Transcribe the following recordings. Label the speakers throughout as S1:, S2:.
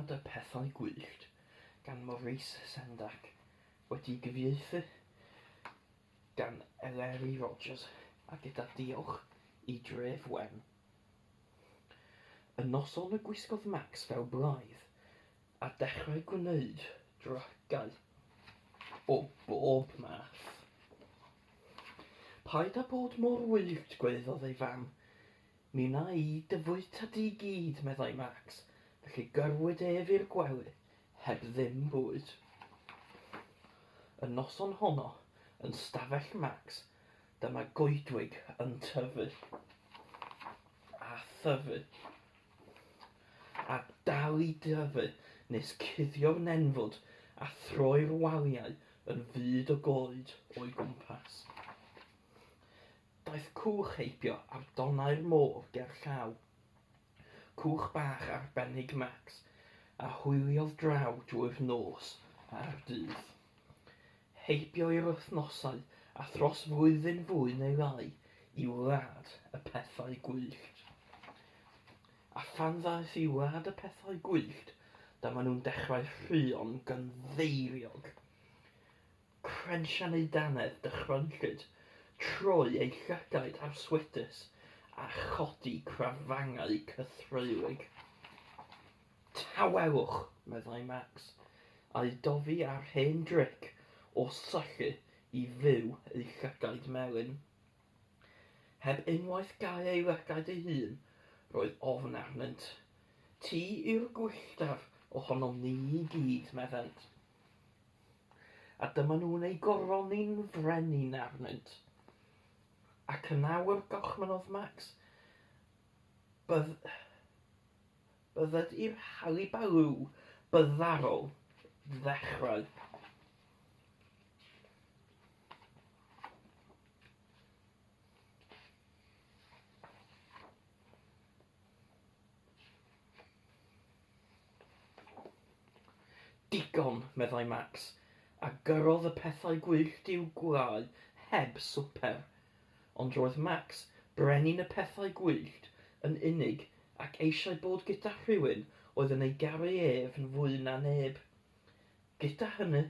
S1: Gwlad y Pethau Gwyllt gan Maurice Sendak, wedi'i gyfieithu gan Eleri Rogers a gyda diolch i Dref Wen. Y noson y gwisgodd Max fel blaidd a dechrau gwneud drygau o bob math. Paid â bod mor wyllt, gwaeddodd ei fam. Mi wna i dy fwyta di gyd, meddai Max, felly gyrrwyd ef i'r gwely, heb ddim bwyd. Y noson honno, yn stafell Max, dyma goedwig yn tyfu, a thyfu, a dal i dyfu nes cuddio'r nenfwd a throi'r waliau yn fyd o goed o'i gwmpas. Daeth cwch heibio ar donnau'r môr gerllaw, cwch bach arbennig Max, a hwyliodd draw drwy'r nos a'r dydd. Heibio i'r wythnosau a thros flwyddyn fwy neu lai i wlad y pethau gwyllt. A phan ddaeth i wlad y pethau gwyllt, dyma nhw'n dechrau rhuo'n gynddeiriog. Crensian eu dannedd dychrynllyd, troi eu llygaid arswydus a chodi crafangau cythreulig. Tawelwch! meddai Max, a'i dofi â'r hen dric o syllu i fyw ei llygaid melyn. Heb unwaith gau ei lygaid ei hun, roedd ofn arnynt. Ti yw'r gwylltaf ohonom ni i gyd, meddent. A dyma nhw'n ei goroni'n frenin arnynt. Ac yn awr, gorchmynnodd Max, bydd, bydded i'r halibalŵ byddarol ddechrau. Digon, meddai Max, a gyrrodd y pethau gwyllt i'w gwlâu heb swper. Ond roedd Max, brenin y pethau gwyllt, yn unig ac eisiau bod gyda rhywun oedd yn ei garu ef yn fwy na neb. Gyda hynny,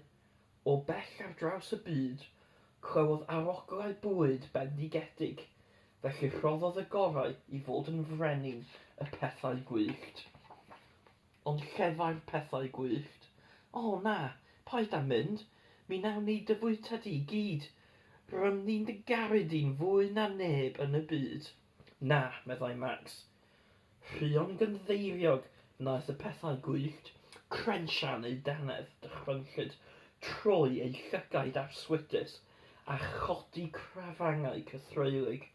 S1: o bell ar draws y byd, clywodd aroglau bwyd bendigedig, felly rhoddodd y gorau i fod yn frenin y pethau gwyllt. Ond llefai'r pethau gwyllt, O, na, paid â mynd, mi wnawn ni dy fwyta di i gyd. Rŷm ni'n dy garu di'n fwy na neb yn y byd. Na, meddai Max. Rhuo'n gynddeiriog wnaeth y pethau gwyllt, crensian eu dannedd dychrynllyd, troi eu llygaid arswydus, a chodi crafangau cythreulig.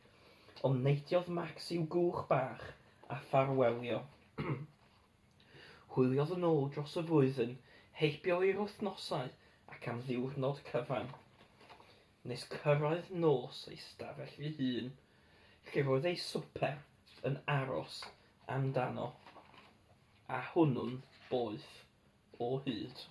S1: Ond neidiodd Max i'w gwch bach a ffarwelio. Hwyliodd yn ôl dros y flwyddyn, heibio i'r wythnosau ac am ddiwrnod cyfan, nes cyrraedd nos ei stafell ei hun, lle roedd ei swper yn aros amdano, a hwnnw'n boeth o hyd.